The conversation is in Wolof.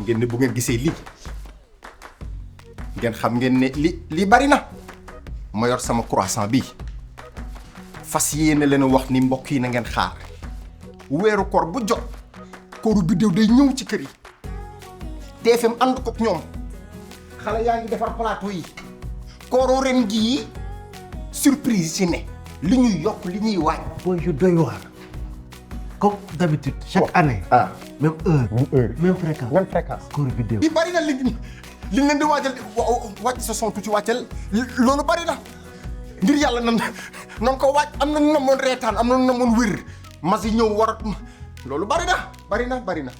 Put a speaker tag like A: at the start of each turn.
A: ngeen ne bu ngeen gisee lii ngeen xam ngeen ne lii bari na ma yor sama croissant bi fas yéene leen wax ni mbokk yi na ngeen xaar weeru koor bu jot kooru Bidew day ñëw ci kër yi TFM ànd ko ak ñoom xale yaa ngi defar plateau yi kooru ren jii surprise ci ne li ñuy yokk li ñuy waaj.
B: booy yu doy waar comme d'habitude chaque année. même heure même fréquence. kooru Bidew.
A: li bari na li leen di waajal wàcc sa son tuuti wàccal loolu bari na ngir yàlla nan ko waaj am na namoon reetaan am na namoon wér mas yi ñëw war a loolu bari na